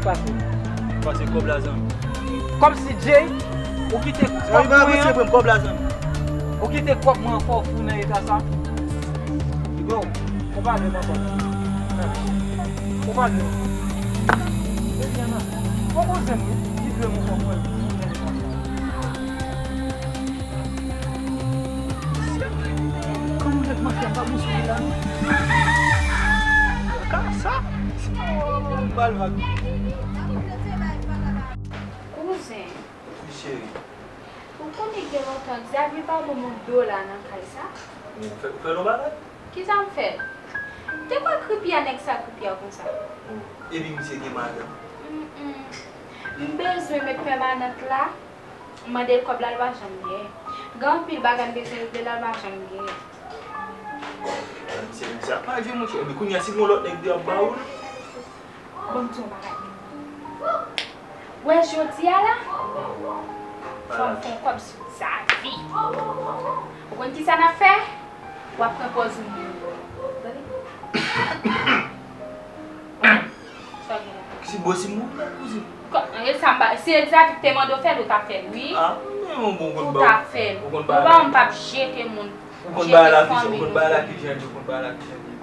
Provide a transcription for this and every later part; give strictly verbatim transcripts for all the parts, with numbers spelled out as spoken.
Pase. Pase kòb la, zanmi. Kòmsi Jay, ou kite kòb mwen an. Ou kite kòb mwen an fè w fou nan eta sa. Bon, ou pa vle m ankò. Ou pa vle m. Ebyen, nan. Bon, kouzen m, wi. Li dwe m ankò, mwen. Kòman nèg mafya pa bon sou li la? Ka sa? Bal vag. Kouzen. Wi, cheri. Ou konnen gen lontan Xavier pa ban m yon dola nan kay sa? Ou fè, ou fè yon bagay? Kisa m fè? Te kwè kripi a nèg sa kripi a konsa. Epi misye gen madanm. Mm, mm. M bezwen met pèmanant la. M mande l kòb la, l pa janm genyen. Gen anpil bagay m bezwen regle la, l pa janm genyen. Misye, misye ap manje, monchè. Epi kounye a, si gen yon lòt nèg, li ap ba ou l. Bon, m di yon bagay. Wè jodi a la, fò m fè yon kòb sou Xavi. Ou konn kisa n ap fè? W ap pran pòz ou moun. Tande? Sa w gen la? Ki bo si moun la, kouzen. Kò-, e sa m pa, si Xavi te mande w fè l, ou t ap fè l, wi. Ah, men yon bon konn ba w. Ou t ap fè l. Ou konn ba w. Ou pa, m p ap jete moun. Ou konn bagay la kijan, ou konn bagay la kijan li, ou konn bagay la kijan li.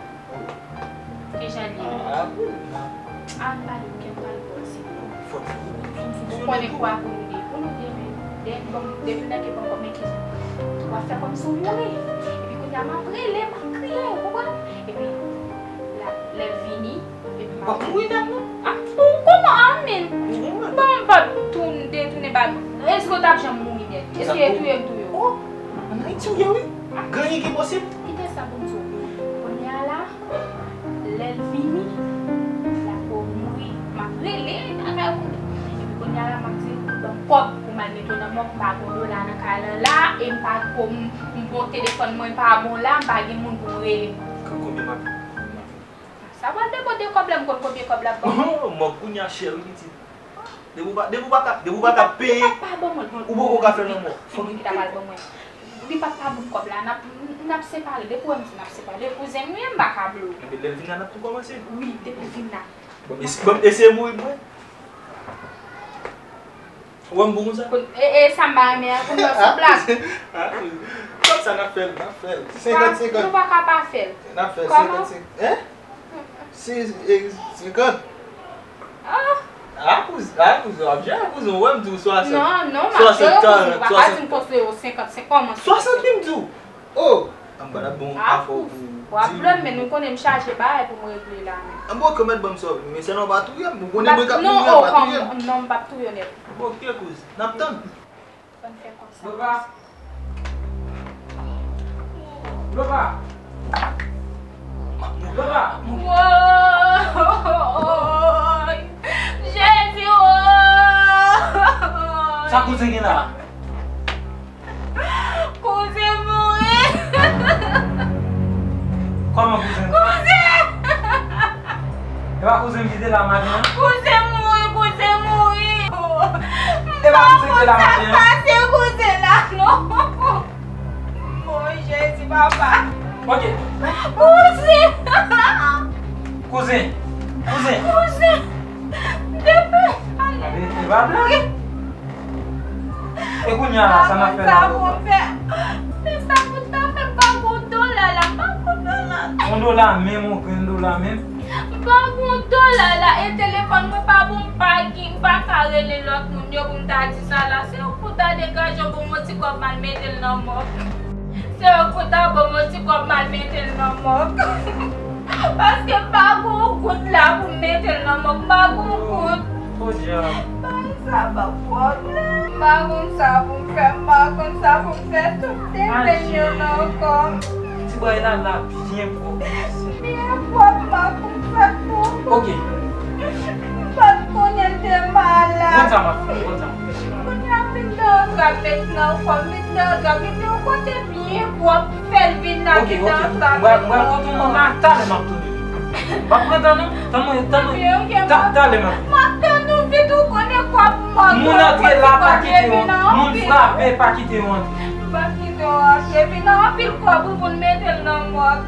Kijan li ye? Ah, wi. Ah, m pale, oke, m pale pou w se. Ou konnen kwa pou nou de, pou nou de, men. Depi, bon, depi nèg yo poko men kijan. W ap fè kòmsi w mouri. Epi kounye a, m ap rele, m ap kriye, ou konprann? Epi, la, lè l vini, epi m ap mouri nèt, non? Ah, ou kòman, ah, men? Bon, m p ap tourne, detounen bagay. Èske w t ap janm mouri nèt? Èske yo touye m, touye w? Oh, ann Ayiti ou ye, wi. Gen anyen ki posib. Kite sa pou m di w. Kounye a la, lè l vini, l ap mouri. M ap rele, bagay pou li. Epi kounye a la, m ap di l pou l ban m kòb pou m al mete w nan mòg, m pa gen yon dola nan kay lan la, e m pa ko, m, m bon telefòn mwen pa bon la, m pa gen moun pou m rele. Konbyen m ap, konbyen m ap fè? Sa pral depann de kòb la, m konn konbyen kòb l ap ban m. Oh, mòg kounye a chè, wi, pitit. Depi w pa, depi w pa ka, depi w pa ka peye, ou poko ka fè nan mò. Fò m kite pral ban mwen. Li p ap pa ban m kòb la, n ap, n ap separe. Depi w wè m di n ap separe, kouzen m ye, m pa ka blow. Epi lè l vin la, n ap tou kòmanse. Wi, depi l vin la. Bon, es-, bon, eseye mouri pou mwen. Ou wè m bon konsa? E, e sa m pa renmen an, pou m nan sou plas. Ah, kòb sa n ap fè l, n ap fè l. Senkant senkant. Nou pa ka pa fè l. N ap fè l senkant senkant. Hein? Se, e, senkant. Ah. Ah, kouz-, ah, kouzen, w ap jere, kouzen, w wè m di w swasant. Non, non, m ap jere, kouzen, ou pa ka di m konseye w senkant senkant, kòman se swasant wi m di w. Oh! Anba la bon afè w pou w ap blòm, men nou konnen m chaje bagay pou m regle la menm. Anba w ka mèt ban m sa w vle, men sèlman w pa touye m, ou konnen mwen k ap mouri an, pa touye m. Non, m p ap touye w nèt. Bon, oke, kouz, n ap tann. Bann fè kòb sa. Loba! Loba! Loba! Woy! Jezi, woy! Sa kouzen gen la? Kouzen mouri! Kòman kouzen? Kouzen! E pa kouzen m ki te la maten an? Kouzen mouri, kouzen mouri! E pa kouzen ki te la maten an? M pa konn sa k pase kouzen la, non! O Jezi, papa! Ok. Kouzen! Kouzen! Kouzen! Kouzen! Depi! Gade, e pa vle. E kounye a la, sa n ap fè la, Loba? Men sa pou ta fè, m pa gon dola la, m pa gon dola. Yon dola menm, yon grenn dola menm. M pa gon dola la, e telefòn mwen pa bon, m pa gen, m pa ka rele lòt moun yo pou m ta di sa la. Se ou pou ta degaje w, ban m yon ti kòb m al mete l nan mòg. Se ou pou ta ban m yon ti kòb m al mete l nan mòg. Paske m pa gon goud la pou m mete l nan mòg, m pa gon goud. Podyab. Bagay sa ban m pwoblèm. M pa konn sa pou m fè, m pa konn sa pou m fè, tout depenn yo nan kò m. Ti bway la la byen pwòp. Byen pwòp, m pa konn sa pou. Ok. M pa t konnen l te malad. Konn sa m ap fè, konn sa m ap fè. Kounye a m vin nan drap, met nan kò m, vin nan drap, met nan kote byen pwòp, fè l vin la, ok, vin ok, nan sa. Mwen, mwen kote mwen la, talè m ap tounen. M ap pran tan non, tann mwen, tann mwen, ta-, talè m ap tounen. M ap tann ou vit, ou konnen kòb mòg. Moun antre la, pa kite yon, moun frape, pa kite yon antre. M p ap kite w antre, vin nan anpil kòb wi pou n mete l nan mòg.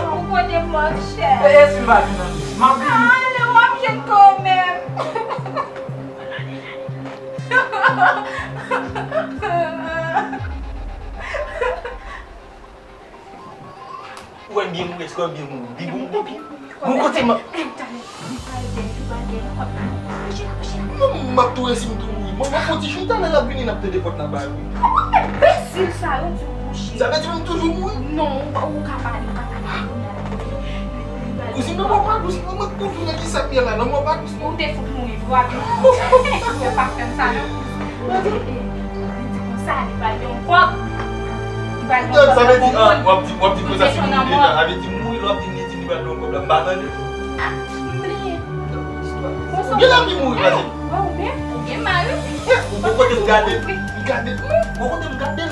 Ou konnen mòg chè. E, e si m pa vin antre? M ap vini. Ale, w ap jwenn kanmenm. Kòb byen mouri. Bi bon, bon, bon kote m ap. Talè, talè, li pral gen, li pral gen kòb la. Kouche, kouche. Non, m ap tou resi m tou mouri. Mwen, mwen fon ti chita lè l ap vini, n ap tande pòt la ba wi. Kòman enbesil sa yo di w kouche? Sa vle di m toujou mouri? Non, ou pa, ou ka pale, ou ka pale. Kouzin, non, mwen pa dous, non, mwen toujou nan ki sa m ye la, non, mwen pa dous, non. Ou te fout mouri, vwa, mwen pa fè m sa, non. Li di konsa, li pral gen yon kòb. Li pral gen yon kòb. Sa vle di, ah, w ap di, w ap di konsa si mouri deja. Sa vle di mouri, lè w ap di, li di li pral gen yon kòb la, m pa tande. Ah, m bliye. Gen lòt ki mouri, pase. Wè, ou menm, ou gen mari. Ou bon kote m gade, m gade. Bon kote m gade.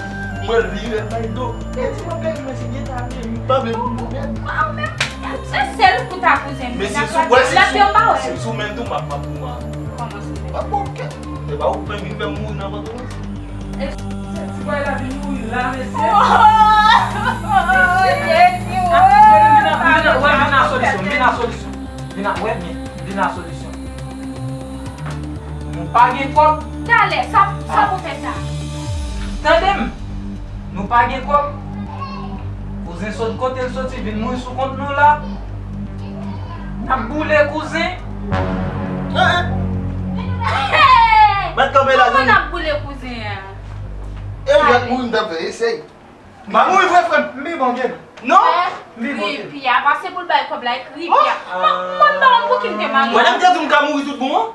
Mwen li rèl bay do. E di mwen bèl, mwen se gen ta vle, m pa vle pou mwen menm. Wè, ou menm. Se sèl pou ta kouzen m. Men si sou, wè, si sou, si sou menm tou, m ap, m ap pou mwen. Kòman sou menm? M ap bon kè. E pa ou k fè vin fè m mouri nan Pòtoprens. E se ti bòy la vin mouri la, mesye. Oh, Jezi, oh, vin a, vin a, vin a, wè, vin a solisyon, vin a solisyon. Vin a, wè, vin, vin a solisyon. Nou pa gen kòb. Talè, sa, sa pou fè sa? Tande m. Nou pa gen kòb. Kouzen sot kote l soti vin mouri sou kont nou la. N ap boule kouzen. Hey! Mèt kanpe la, zanmi. Kòman n ap boule kouzen an? E ou mèt mouri, m t ap fè esèy. M pa mouri vre, frè m. M bi bon, Jim. Non? M bi bon, Jim. Kripi a, pase pou l bay kòb la, e kripi a. Mwen, mwen, m pa konn pou ki m te marye. Wè, lè m te di w m ka mouri tout bon an.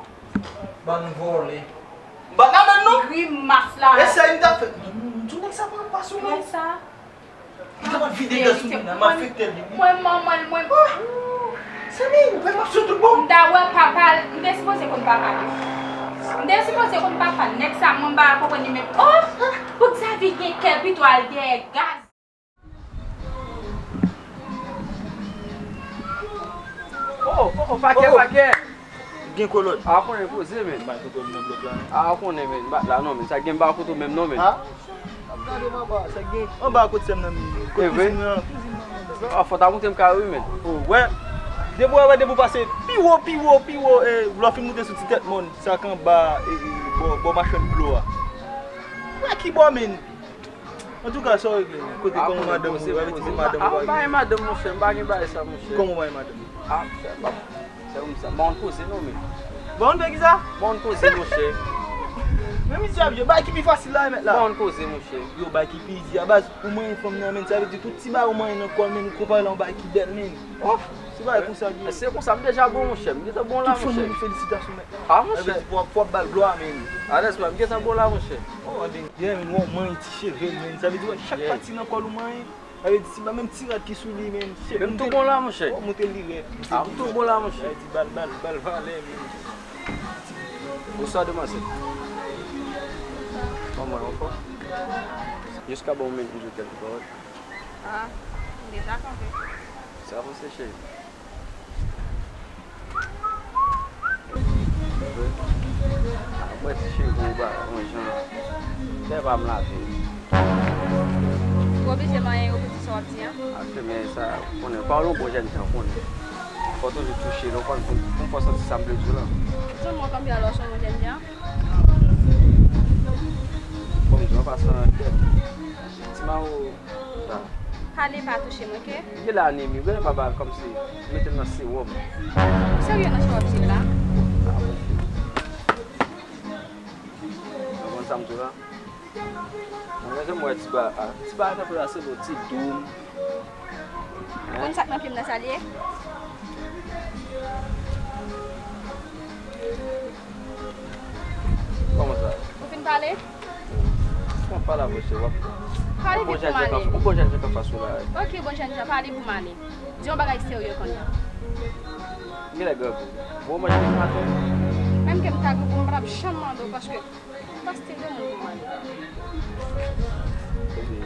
Bann vòlè. M pa t ladann non. Grimas la. E sa m t ap fè. M di w nèg sa pran pa sou mwen. Sa. M t ap vide gaz sou moun nan, m ap fè tèl li. Mwen manman l, mwen. Zanmi, ou fè m ap sou tout bon. M ta wè papa l, m te sipoze konn papa l. M te sipoze konn papa l. Nèg sa, mwen pa konprann li menm. Oh! Pou Xavier gen kè pito al dèyè gaz. Oh, oh, oh, pakè, pakè. Gen kolòt. A konnen koze, men. M pa kote w nan blòk la. A konnen, men. M pa la non, men. Sa gen m pa kote w menm non, men. A? Ap gade m anba. Sa gen anba kot sè m nan, men. Kot kouzin mwen an. Kouzin mwen an. A, fò ta moute m kare wi, men. Oh, wè. Depi w wè, depi w pase pi wo, pi wo, pi wo, e, lè w fin moute sou ti tèt mòn, sa k anba, e, e, bò, bò machann dlo a. Wè ki bò, men. Antouka, sa w regle, men? Kote kòman madanm ou, avèk ti madanm ou pa gen? M pa gen madanm, monchè, m pa gen bagay sa, monchè. Kòman w pa gen madanm? A, monchè, m pa, se ou sa, m pa konn koze non, men. Bon, fè kisa? M pa konn koze, monchè. Men misye ap jwe, bagay ki pi fasil la, e mèt la. M pa konn koze, monchè. Yo, bagay ki pi di, a baz, ou manyen fanm nan, men, sa vle di tout ti bagay ou manyen nan kò l, men, ou konpare l a yon bagay ki bèl, men. Oh! Se bagay konsa li ye. Se konsa, m deja bon, monchè. M gentan bon la, monchè. Tout fanm yo, felisitasyon, men. A, monchè. Fò w ap ba l glwa, men. Alèz, m gentan bon la, monchè. Oh, men, yeah, men, w manyen ti cheve l, men. Sa vle di, wè, chak pati nan kò l ou manyen. Sa vle di, si pa menm ti rad ki sou li, men. Shit, men m tou bon la, monchè. Oh, moute li rèd. A, m tou bon la, monchè. Sa vle di, ba l, ba l, ba l valè, men. Bonswa, demwazèl. Kòman, anfòm? Jis ka ban m yon minit, m di w kèlke pawòl. A, m deja kanpe. Sa avanse, cheri. Mwen ti cheve w ba yon jan. Kè pa m lave. Ou oblije manyen yo pou di sa w ap di an. Ake men sa, konnen, pawòl yon bon jèn jan konnen. Fò toujou touche l, ou konn, pou, pou m fè w santi sa m vle di w lan. Jan mwen kanpe alò, w se yon bon jèn jan. Bon, m di w an pasan, kè. Ti mawo. Sa. Pale pa touche m, oke? Gen la anemi, gade m ap al kòmsi mete m nan sewòm. Ou serye nan sa w ap di la? A, bon. Ou konprann sa m di w la? Mwen menm, jan m wè ti ba a, ti ba a tankou l ase bon, ti doum. Ou konn sa k nan pye m nan, sa l ye? Kòman sa? Ou fin pale? Bon, pale vit pou m ale. Ou bon jèn jan k anfas ou la. Oke, bon jèn jan, pale pou m ale. Di yon bagay serye kounye a. M genlè grangou. Bon, manje pou maten. Menm ke m ta grangou, m pa t ap janm mande w, paske m pa style de moun pou m ale. Epi,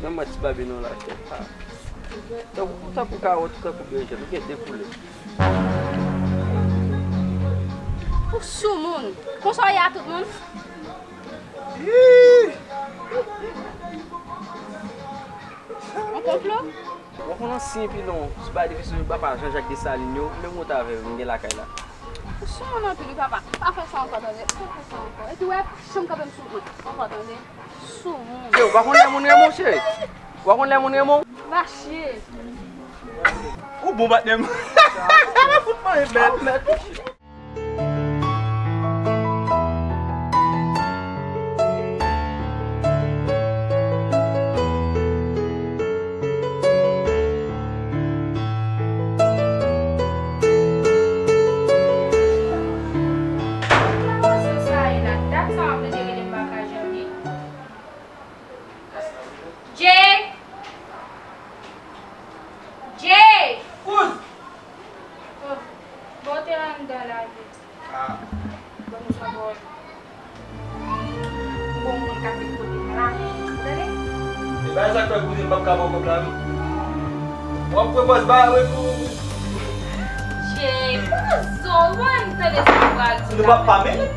menm mwen ti babi nou la, kèt pa. Tankou, tankou kawòt, tankou bèjèn, ou gen de koulè. Ou sou moun. Konsa w ye a tout moun? Ih! On konplo? Ou konn ansyen pilon, ti bagay difisil, papa Jean Jacques Dessalines yo, menm wout avè yo, m gen lakay la. Sou moun anpil, wi, papa. Pa fè sa ankò, tande. Pa fè sa ankò. Epi, wè, chanm kanpe m sou mwen. Ankò, tande. Sou moun. Cheri, ou pa konn lè moun renmen w, cheri? Ou pa konn lè moun renmen w? Mache. Ou bon, patnè m. Fout mwen bèt, mèt. Jay! Jay! Kouz! Oh, bon, te anndan la, wi. Ah. Bon, nou sa bon. Bon, moun ka te kote la. Tande? E pa sa k fè kouzin m p ap ka ba w kòb la, wi. W ap pran pòz bare pou. Jay, pran zò, w ap tande sa w pral di la. Nou p ap pa mele?